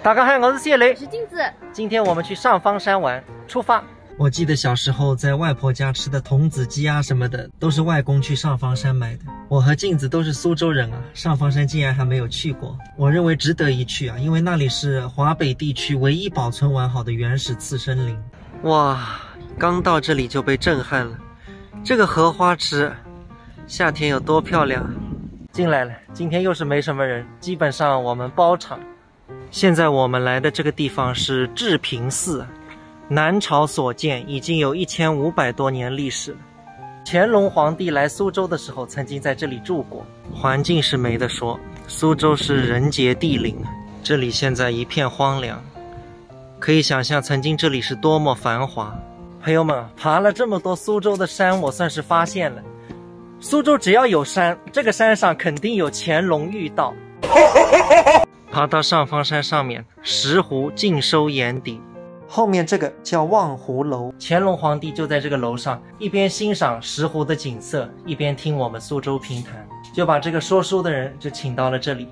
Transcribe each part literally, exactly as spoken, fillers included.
大家好，我是谢雷。我是镜子。今天我们去上方山玩，出发。我记得小时候在外婆家吃的童子鸡啊什么的，都是外公去上方山买的。我和镜子都是苏州人啊，上方山竟然还没有去过。我认为值得一去啊，因为那里是华北地区唯一保存完好的原始次生林。哇，刚到这里就被震撼了。这个荷花池，夏天有多漂亮？进来了，今天又是没什么人，基本上我们包场。现在我们来的这个地方是治平寺，南朝所建，已经有一千五百多年历史了。乾隆皇帝来苏州的时候，曾经在这里住过。环境是没得说，苏州是人杰地灵，这里现在一片荒凉，可以想象曾经这里是多么繁华。朋友们，爬了这么多苏州的山，我算是发现了，苏州只要有山，这个山上肯定有乾隆御道。爬到上方山上面，石湖尽收眼底。后面这个叫望湖楼，乾隆皇帝就在这个楼上，一边欣赏石湖的景色，一边听我们苏州评弹，就把这个说书的人就请到了这里。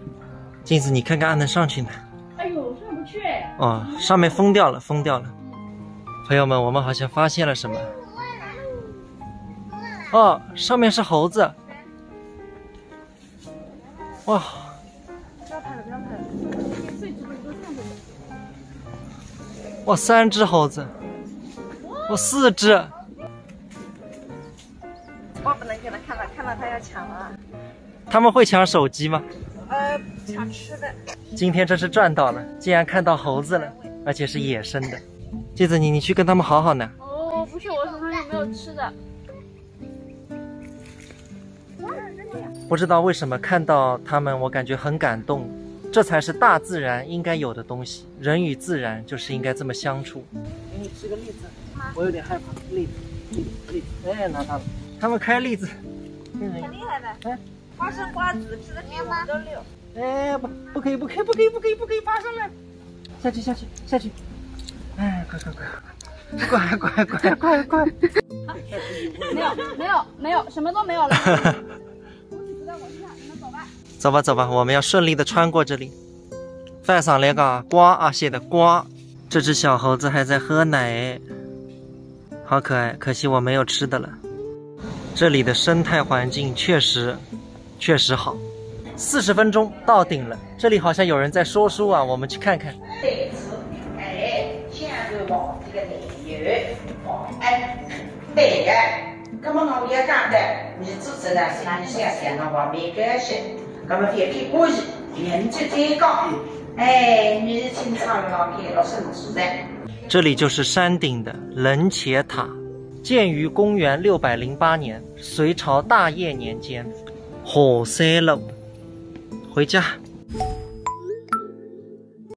镜子，你看看还能上去呢？哎呦，上不去。哦，上面封掉了，封掉了。朋友们，我们好像发现了什么。哦，上面是猴子。哇，不要拍了，不要拍了。哇，三只猴子，哇，四只。我不能给他看了，看了他要抢了。他们会抢手机吗？呃，抢吃的。今天真是赚到了，竟然看到猴子了，而且是野生的。镜子，你你去跟他们好好呢。哦，不是，我手上有没有吃的？不知道为什么看到他们，我感觉很感动。这才是大自然应该有的东西，人与自然就是应该这么相处。给你吃个栗子，我有点害怕。栗子，栗子，栗子，哎，拿到了。他们开栗子，很厉害的。哎，花生、瓜子吃的比我们都溜。哎，不，不可以，不可以，不可以，不可以，不可以爬上来。下去，下去，下去。哎，快快快，快快快快快快！没有没有没有，什么都没有了。走吧走吧，我们要顺利的穿过这里。翻上来个瓜啊，写的瓜。这只小猴子还在喝奶，好可爱，可惜我没有吃的了。这里的生态环境确实确实好。四十分钟到顶了，这里好像有人在说书啊，我们去看看。对此，哎，享受皇帝的奶油，皇恩，对个。那么我们要讲的，你主持人是你想想的话没关系，那么别批过意，人就这个，哎，你清唱了，给老师主任。这里就是山顶的冷且塔，建于公元六百零八年，隋朝大业年间。好山路，回家。